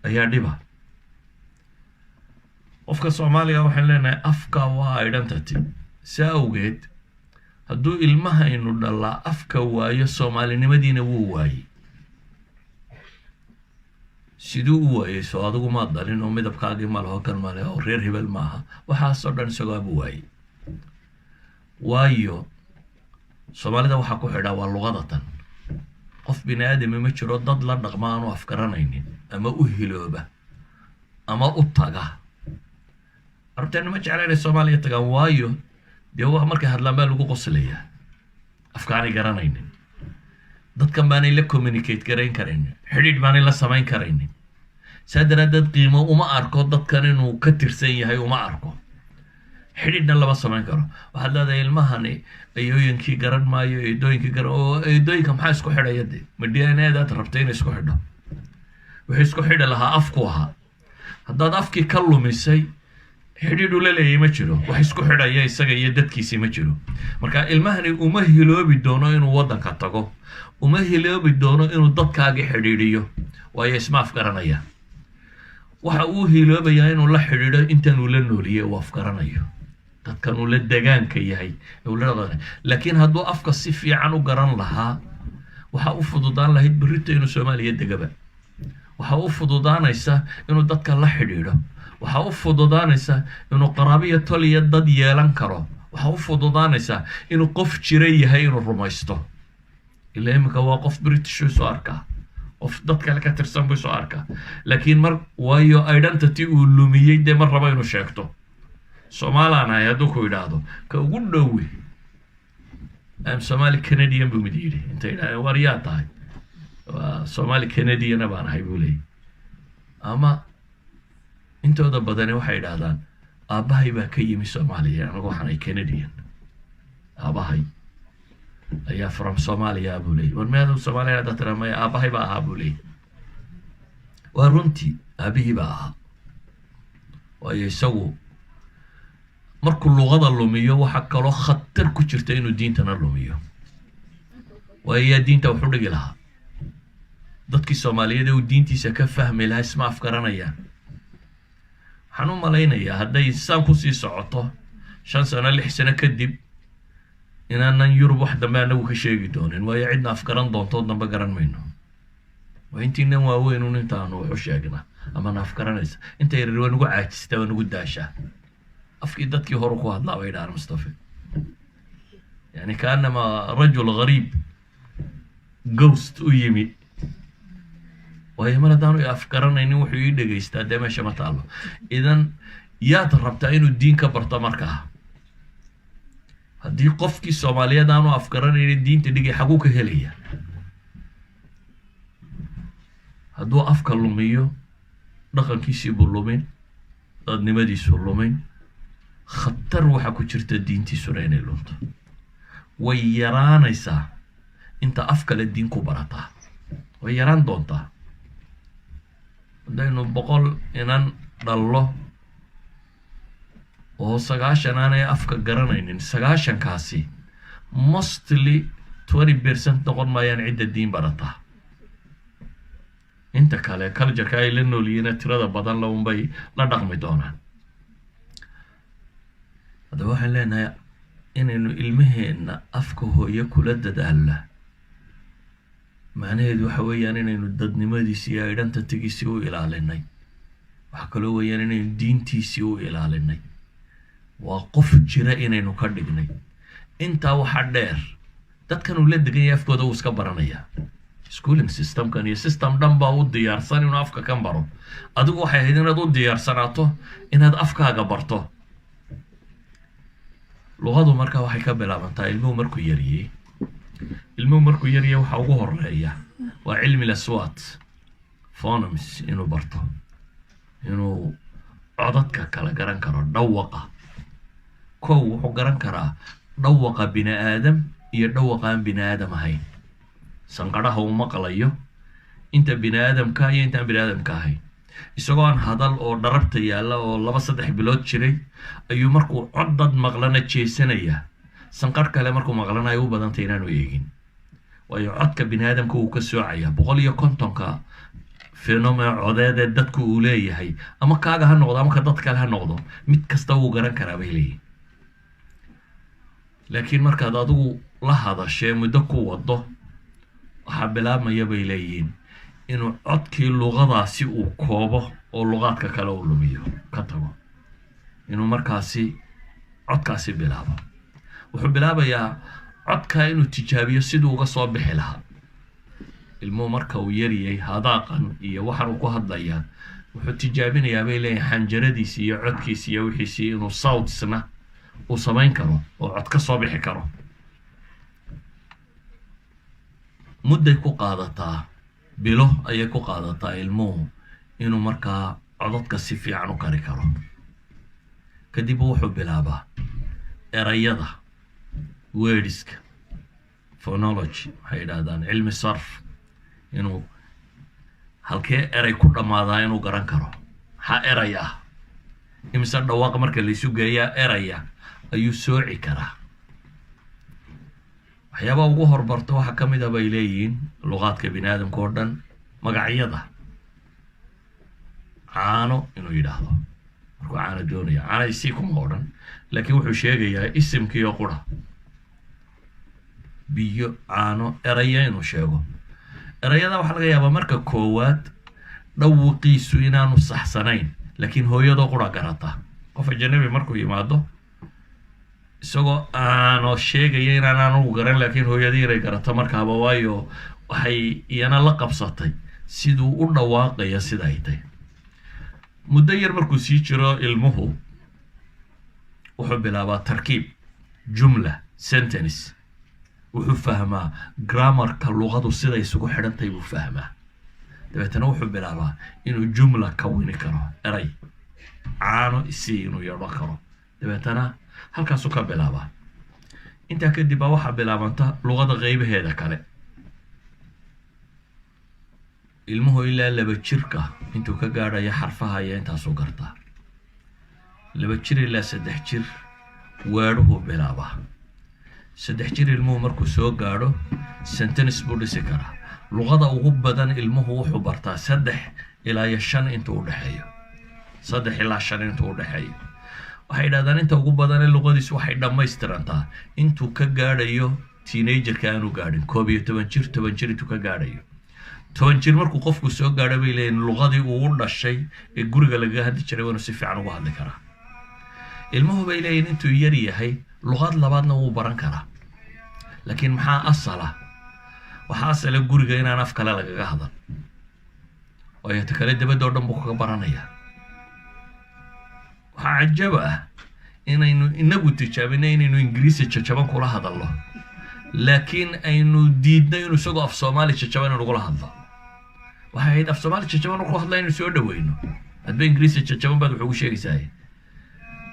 ayaa dhiba. Qofka Soomaaliga waxaan leenahay afka waa identity. Si awgeed hadduu ilmahaynu dhalaa afka waayo, Soomaalinimadiina wuu waayey. Siduu u waayey? Soo adigu maad dhalin oo midabkaagii ma laho, kan male oo reer hebel maaha, waxaasoo dhan isagooabu waayey. Waayo, Soomaalida waxaa ku xidhaa waa luqada tan. Qof bini aadami ma jiro dad la dhaqma aanu afgaranaynin ama u hilooba ama u taga. Carruurteenna ma jecla inay Soomaaliya tagaan, waayo dee wa markay hadlaan baa lagu qoslayaa, afkaanay garanaynin, dadkan baanay la communicate garayn karaynin, xidhiidh baanay la samayn karaynin. Saa daraaddeed qiimo uma arko dadkan inuu ka tirsan yahay, uma arko, xidhiidhna lama samayn karo. Waxaad leedahay ilmahani ayooyinkii garan maayo, eedooyinkii garan oo eedooyinka maxaa isku xidhaya? De ma DNA daad rabtay inay isku xidho? Wuxuu isku xidhi lahaa afku ahaa. Haddaad afkii ka lumisay, xidhiidh ula leeyay ma jiro, wax isku xidhaya isaga iyo dadkiisii ma jiro. Marka ilmahani uma hiloobi doono inuu waddanka tago, uma hiloobi doono inuu dadkaagii xidhiidhiyo, waayo isma afgaranaya. Waxa uu hiloobayaa inuu la xidhiidho intan uu la nooliyey, uu afgaranayo, dadkan uu la degaanka yahay uu la dhaqanay. Laakiin hadduu afka si fiican u garan lahaa, waxaa u fududaan lahayd berrito inuu Soomaaliya degaba, waxaa u fududaanaysa inuu dadka la xidhiidho, waxaa u fududaanaysa inuu qaraabiyo tol iyo dad yeelan karo, waxaa u fududaanaysa inuu qof jira yahay, inuu rumaysto. Ilaa iminka waa qof British isu arkaa, qof dad kale ka tirsan buu isu arkaa, laakiin mar waayo identity uu lumiyey dee mar rabo inuu sheegto Somaalaan ahay. Hadduu ku idhaahdo ka ugu dhowi "I'm Somali Canadian" buu mid yidhi. Intay yidhahdeen "War yaa tahay?" "Waa Somali Canadiana baan ahay," buu leeyay. Ama intooda badani waxay idhahdaan "Aabbahay baa ka yimi Soomaaliya, anagu waxaan ahay Canadian, aabahay ayaa from Somalia," buu leeyay. "War miyaad Soomaaliya?" haddaa tiraa, "Maya, aabahay baa ahaa," buu leeyay. Waa runtii, aabihii baa ahaa. Waayo, isagu markuu luqada lumiyo, waxaa kaloo khatar ku jirta inuu diintana lumiyo. Waayo, yaa diinta wax u dhigi lahaa? Dadkii Soomaaliyeed ee uu diintiisa ka fahmi lahaa isma afgaranayaan. Waxaan u malaynayaa hadday saan kusii socoto, 5 sano, 6 sano kadib inaanan Yurub wax dambe anagu ka sheegi doonin. Waayo, cidna afgaran doonto dambe garan mayno. Waa intiinan waaweyn un intaanu wax u sheegnaa amana afgaranaysa. Inta yaryar waa nagu caajistaa, waa nagu daashaa. "Afkii dadkii horu ku hadlaa," bay dhahaan Mustafa, yani kaanama rajul gariib, ghost u yimi. Waayo, mar haddaanu afgaranaynin wuxuu ii dhegaystaa dee meesha ma taalo. Idan yaad rabtaa inuu diin ka barto? Markaa haddii qofkii Soomaaliyeed aanu afgaranaynin diinta dhigay, xaguu ka helaya? Hadduu afka lumiyo, dhaqankiisii buu lumin, dadnimadiisuu lumin, khatar waxaa ku jirta diintiisuna inay lunto. Way yaraanaysaa inta af kale diin ku barataa, way yaraan doontaa. Haddaynu 100 inan dhallo oo 90 aanay afka garanaynin, 90-kaasi mostly 20% noqon maayaan cidda diin barataa. Inta kale cultureka ay la noolyihiina tirada badan la unbay la dhaqmi doonaan. Haddaba waxaan leenahay inaynu ilmaheenna afka hooyo kula dadaalna, macnaheedu waxa weeyaan inaynu dadnimadiisi iyo identitygiisii u ilaalinay. Waxaa kaloo weeyaan inaynu diintiisii u ilaalinay, waa qof jira inaynu ka dhignay. Intaa waxaa dheer, dadkan uu la degan yahay afkooda wuu iska baranayaa. Schooling systemkan iyo system dhan baa u diyaarsan inuu afka kan baro. Adigu waxay ahayd inaad u diyaarsanaato inaad afkaaga barto. Luqadu marka waxay ka bilaabantaa ilmuhu markuu yaryey. Ilmuhu markuu yaryay, waxa ugu horeeya waa cilmi laswaat, phonemes, inuu barto, inuu codadka kala garan karo, dhawaqa. Kow, wuxuu garan karaa dhawaqa bini aadam iyo dhawaqa aan bini aadam ahayn, sanqadhaha uu maqlayo, inta bini aadamka iyo intaan bini aadamka ahayn. Isagoo aan hadal oo dharabta yaalla oo 2-3 bilood jiray ayuu markuu cod dad maqlana jeesanaya, sanqadh kale markuu maqlanayo u badantay inaanu eegin, waayo codka bini aadamka wuu ka soocaya. 150-ka phoneme codeed ee dadku uu leeyahay, ama kaaga ha noqdo ama ka dad kale ha noqdo, mid kasta wuu garan karaa, bay leeyihin. Laakiin markaad adigu la hadashee muddo ku wado, waxaa bilaabmaya, bay leeyihiin, inuu codkii luqadaasi uu koobo oo luqaadka kale uu lumiyo, ka tago, inuu markaasi codkaasi bilaabo. Wuxuu bilaabayaa codkaa inuu tijaabiyo siduu uga soo bixi lahaa. Ilmuhu marka uu yaryay, hadaaqan iyo waxan uu ku hadlayaa, wuxuu tijaabinayaa, bay leeyihin, xanjaradiisi iyo codkiisi iyo wixiisii, inuu soundsna uu samayn karo oo cod ka soo bixi karo. Mudday ku qaadataa, bilo ayay ku qaadataa ilmuhu inuu markaa codadka si fiican u kari karo. Kadib wuxuu bilaabaa erayada, wordska, phonology waxay yidhahdaan, cilmi sarf, inuu halkee eray ku dhammaadaa inuu garan karo, maxaa eray ah, imise dhawaaq marka laysu geeyaa eraya ayuu sooci karaa. Waxyaabaha ugu horbarto waxaa ka mid a, bay leeyihiin, luqaadka bini aadamka oo dhan, magacyada. Caano inuu yidhaahdo markuu caano doonaya, caano isii kuma odhan, laakiin wuxuu sheegayaa isimkiiyo qura, biyo, caano, eraya inuu sheego. Erayada waxaa laga yaabaa marka koowaad dhawaqiisu inaanu saxsanayn, laakiin hooyadoo qura garata. Qof ajanabi markuu yimaado, isagoo aano sheegaya inaan anugu garan, laakiin hooyadii inay garato markaaba, waayo waxay iyana la qabsatay siduu u dhawaaqaya sida ay tahay. Muddo yar markuu sii jiro ilmuhu, wuxuu bilaabaa tarkiib jumla, sentence. Wuxuu fahmaa grammarka luqadu siday isugu xidhantahay buu fahmaa. Dabeetana wuxuu bilaabaa inuu jumla kawini karo, eray "caano isii" inuu yeedho karo. Dabeetana halkaasuu ka bilaabaa. Intaa kadib baa waxaa bilaabanta luqada qeybaheeda kale. Ilmuhu ilaa 2 jirka intuu ka gaadhayo, xarfaha ayaa intaasuu gartaa. 2 jir ilaa 3 jir weedhuhuu bilaabaa. 3 jir ilmuhu markuu soo gaadho, sentence buu dhisi karaa. Luqada ugu badan ilmuhu wuxuu bartaa 3 ilaa iyo 5 intuu udhexeeyo, 3 ilaa 5 intuu udhexeeyo. Waxay yidhahdaan inta ugu badane luqadiisu waxay dhammaystirantaa intuu ka gaadhayo teenagerka, aanu gaadhin 11 jir, 10 jir intuu ka gaadhayo. 10 jir markuu qofku soo gaadho, bay leeyihin, luqadii uu u dhashay ee guriga lagaga hadli jiray waanu si fiican uga hadli karaa. Ilmuhu, bay leeyihin, intuu yar yahay luqad labaadna wuu baran karaa, laakiin maxaa asala? Waxaa asala guriga inaan af kale lagaga hadal, waayo ta kale dabadda o dhan buu kaga baranayaa. Waxaa cajab ah inaynu inagu tijaabino inaynu Ingiriisi jajaban kula hadalno, laakiin aynu diidno inuu isagoo af Soomaali jajaban inugula hadlo. Waxay ahayd af Soomaali jajaban markuu hadla inaynu soo dhaweyno. Hadba Ingiriisi jajaban baad wax ugu sheegaysaa.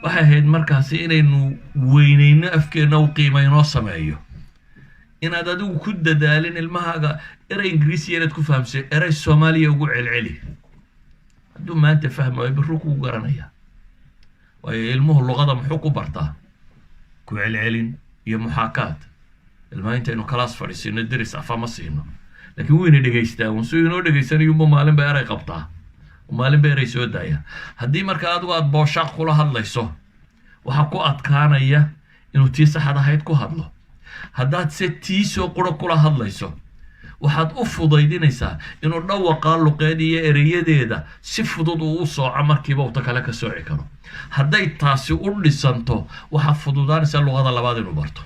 Waxay ahayd markaasi inaynu weyneyno afkeenna, u qiima inoo sameeyo, inaad adigu ku dadaalin ilmahaaga erey Ingiriisiya inaad ku fahamsay. Erey Soomaaliya ugu celceli. Hadduu maanta fahmayo, birru kugu garanaya. Waayo, ilmuhu luqada muxuu ku bartaa? Ku celcelin iyo muxaakaad. Ilmaha intaynu kalaas fadhiisiino deris afa ma siino, laakiin wayna dhegaystaa un. Suu inoo dhegaysanayunba maalin ba erey qabtaa, maalin ba erey soo daaya. Haddii marka adigu aada booshaaq kula hadlayso, waxaa ku adkaanaya inuu tii saxad ahayd ku hadlo. Haddaad se tiisoo quro kula hadlayso, waxaad u fudaydinaysaa inuu dhawaqaa luqeed iyo ereyadeeda si fudud uu u sooco, markiiba uta kale ka sooci karo. Hadday taasi u dhisanto, waxaa fududaanaysaa luqada labaad inuu barto.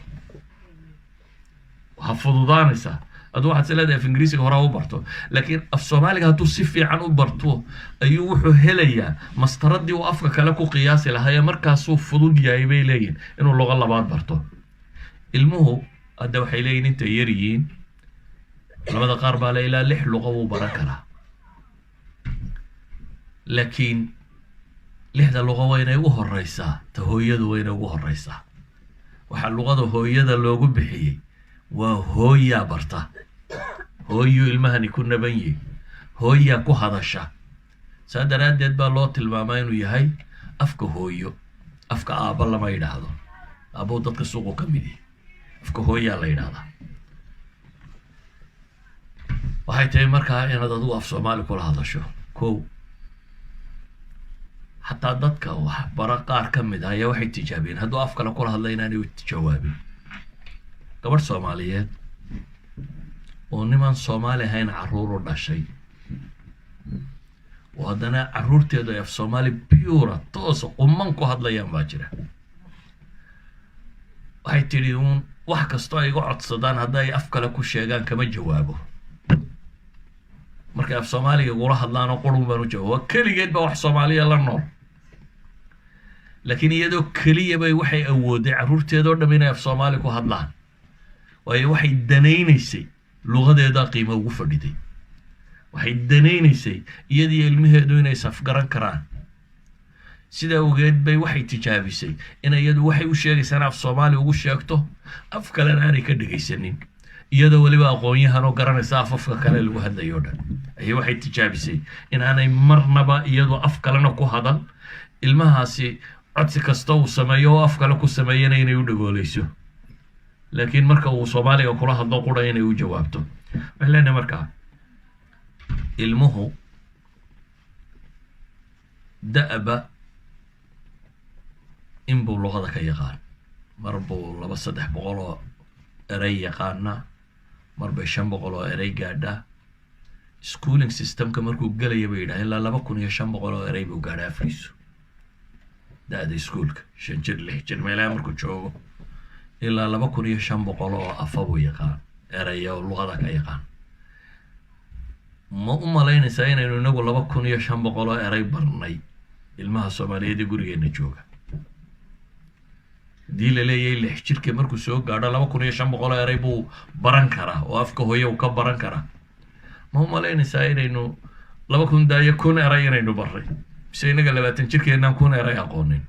Waxaa fududaanaysaa, aduu waxaad is leedahay af Ingiriisiga horaa u barto, laakiin af Soomaaliga hadduu si fiican u barto, ayuu wuxuu helayaa mastaradii uu afka kale ku qiyaasi lahaa, ee markaasuu fudud yahay, bay leeyihin, inuu luqo labaad barto. Ilmuhu hadda waxay leeyihin intay yar yihiin, culamada qaar baa le ilaa lix luqo wuu baran karaa, laakiin lixda luqo waa inay ugu horeysaa ta hooyadu, waa inay ugu horeysaa. Waxaa luqada hooyada loogu bixiyey waa hooyaa barta, hooyuu ilmahani ku naban yihi, hooyaa ku hadasha. Saa daraaddeed baa loo tilmaamaa inuu yahay afka hooyo. Afka aabba lama yidhaahdo, aabbuu dadka suuqu ka mid yahay. Afka hooyaa la yidhaahdaa. Waxay tahay markaa inaad adigu af Soomaali kula hadasho kow. Xataa dadka waxbara qaar ka mid ah ayaa waxay tijaabiyeen hadduu af kale kula hadla inaanay u jawaabin. Gabadh Soomaaliyeed oo niman Soomaali ahayn carruur u dhashay, oo haddana carruurteedu ay af Soomaali pure toosa quman ku hadlayaan baa jira. Waxay tidhi uun wax kastoo ay iga codsadaan, hadday af kale ku sheegaan, kama jawaabo. Markay af Soomaaliga igula hadlaan oo qurun baan u jawaaba. Keligeed baa wax Soomaaliya la nool, laakiin iyadoo keliya bay waxay awooday carruurteedoo dham inay af Soomaali ku hadlaan. Waayo, waxay danaynaysay luqadeedaa qiimo ugu fadhiday. Waxay danaynaysay iyadiyo ilmaheedu inay safgaran karaan. Sidaa ogeed bay waxay tijaabisay in iyadu waxay u sheegaysaa af Soomaali ugu sheegto, af kalena aanay ka dhegaysanin. Iyadoo weliba aqoon-yahan oo garanaysa af afka kale lagu hadlayo o dhan, ayay waxay tijaabisay in aanay marnaba iyadoo af kalena ku hadal, ilmahaasi codsi kasta uu sameeyo oo af kale ku sameeyana inay u dhagooleyso, laakiin marka uu Soomaaliga kula hadlo qura inay u jawaabto. Waxay leenahay markaa ilmuhu da-ba in buu luqada ka yaqaan. Mar buu 200-300 oo erey yaqaana, mar bay 500 oo erey gaadhaa. Schooling systemka markuu gelaya, bay yidhaha, ilaa 2500 oo erey buu gaadhaa afkiisu da-da iskuolka, 5 jir, 6 jir meelaha markuu joogo, ilaa 2500 oo afa buu yaqaan, eraya oo luqada ka yaqaan. Ma u malaynaysaa inaynu inagu 2500 oo erey barnay ilmaha Soomaaliyeed ee gurigeena jooga? Haddii la leeyahay 6 jirka markuu soo gaadho 2500 oo erey buu baran karaa oo afka hooye uu ka baran karaa, ma u malaynaysaa inaynu 2000 daayo, 1000 erey inaynu barray? Mise inaga 20 jirkeenaan 1000 erey aqoonin?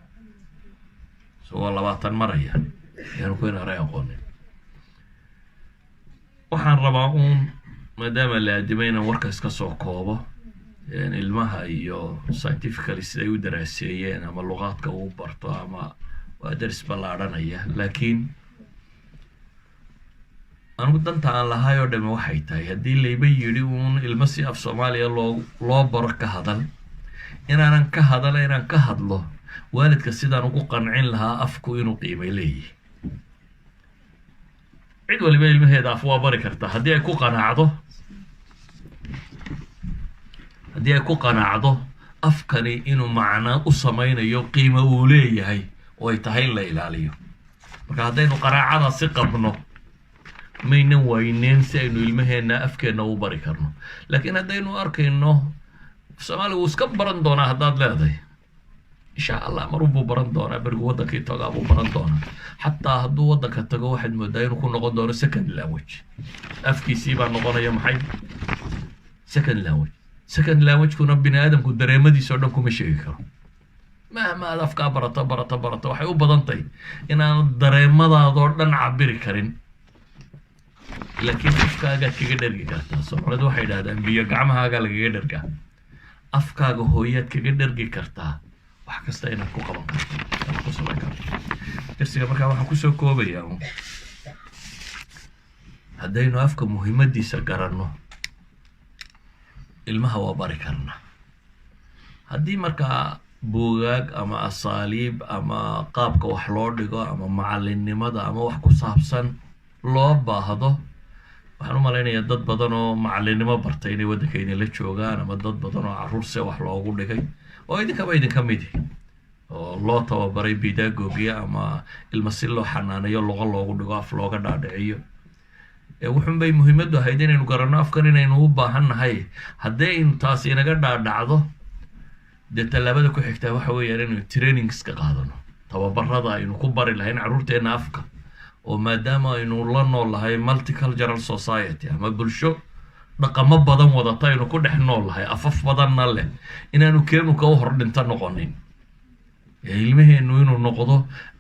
So waa 20 maraya ayaanu 1000 erey aqoonin. Waxaan rabaa uun, maadaama la aadimay, inaan warkaas ka soo koobo. Ilmaha iyo scientifically siday u daraaseeyeen ama luqaadka uu barto ama waa daris ballaadhanaya, laakiin anigu danta aan lahay oo dhami waxay tahay, haddii layba yidhi uun ilmo si af Soomaaliya loo baro ka hadal, inaanan ka hadala, inaan ka hadlo waalidka sidaan ugu qancin lahaa afku inuu qiimay leeyihi. Cid waliba ilmaheeda af waa bari kartaa haddii ay ku qanaacdo, haddii ay ku qanaacdo afkani inuu macno u sameynayo, qiimo uu leeyahay oo ay tahay in la ilaaliyo. Marka haddaynu qanaacadaasi qabno, maynan wayneen si aynu ilmaheenna afkeenna u bari karno. Laakiin haddaynu arkayno Soomaaliga wuu iska baran doonaa, haddaad leedahay insha Allah marunbuu baran doonaa, berigu waddankii tagaa buu baran doonaa, xataa hadduu waddanka tago waxaad moodaa inuu ku noqon doono second language. Afkiisii baa noqonaya maxay? Second language, second language-kuna bini aadamku dareemadiisa o dhan kuma sheegi karo. Mahma aad afkaa barato, barato, barato, waxay u badan tahay inaanad dareemadaadoo dhan cabiri karin, laakiin afkaagaad kaga dhergi kartaa. Soomaalidu waxay idhahdaan, "Biyo gacmahaagaa lagaga dhergaa." Afkaaga hooyaad kaga dhergi kartaa wax kasta inaad ku qaban karto ama ku samayn karto. Darsiga markaa waxaan kusoo koobayaa, haddaynu afka muhiimadiisa garanno, ilmaha waa bari karnaa. Haddii markaa buugaag ama asaaliib ama qaabka wax loo dhigo ama macalinimada ama wax ku saabsan loo baahdo, waxaan u malaynayaa dad badan oo macalinimo bartay inay waddanka idinla joogaan, ama dad badan oo carruur se wax loogu dhigay oo idinkaba idinka midi oo loo tababaray pedagogy ama ilma si loo xanaaneeyo, luqo loogu dhigo, af looga dhaadhiciyo. Wuxun bay muhiimaddu ahayd inaynu garanno afkan inaynu u baahan nahay. Haddii aynu taasi inaga dhaadhacdo, dee tallaabada ku xigtaa waxa weeyaan inaynu trainings ka qaadano, tababarada aynu ku bari lahayn carruurteenna afka, oo maadaama aynu la nool lahay multicultural society ama bulsho dhaqamo badan wadata aynu ku dhex nool lahay, afaf badanna leh, inaanu keenu ka u hordhinto noqonin ee ilmaheenu inuu noqdo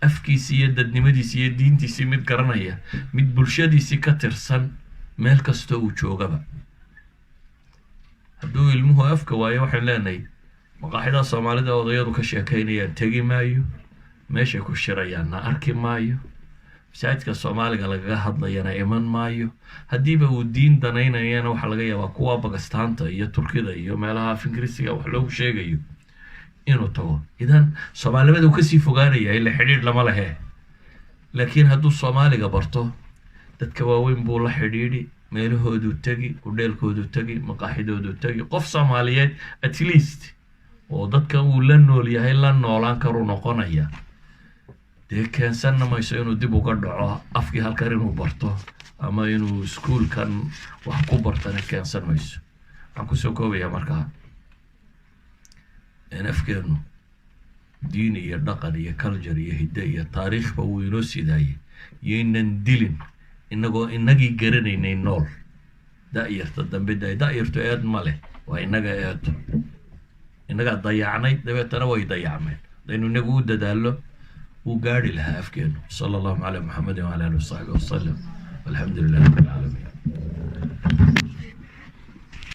afkiisi iyo dadnimadiisi iyo diintiisii mid garanaya, mid bulshadiisii ka tirsan meel kastoo uu joogaba. Hadduu ilmuhu afka waayo, waxaynu leenahay, maqaaxidaa Soomaalida odayadu ka sheekaynayaan tegi maayo, meeshay ku shirayaanna arki maayo, masaajidka Soomaaliga lagaga hadlayana iman maayo. Haddiiba uu diin danaynayana, waxaa laga yaabaa kuwa Bakistaanta iyo Turkida iyo meelaha af Ingiriisiga wax loogu sheegayo inuu tago. Idan soomaalinimada uu kasii fogaanaya, ila xidhiidh lama lehe. Laakiin hadduu Soomaaliga barto, dadka waaweyn buu la xidhiidhi, meelahooduu tegi, udheelkooduu tegi, maqaaxidooduu tegi, qof Soomaaliyeed at least oo dadka uu la nool yahay la noolaan karuu noqonaya. Dee keensanna mayso inuu dib uga dhaco afkii halkan inuu barto ama inuu iskuulkan wax ku bartana keensan mayso. Waxaan kusoo koobayaa markaa in afkeenu diin iyo dhaqan iyo culture iyo hidde iyo taariikhba wuu inoo sidaayay, yaynan dilin inagoo inagii garanaynay nool. Da-yarta dambe da da-yartu eed ma leh, waa inaga eedo, inagaa dayacnay, dabeetana way dayacmeen. Haddaynu inagu u dadaallo, wuu gaari lahaa afkeenu. Sala allahu calaa Muxamedin wacala alihi wasaxbi wasalam, alxamdu lilah rabbi alcaalamiin.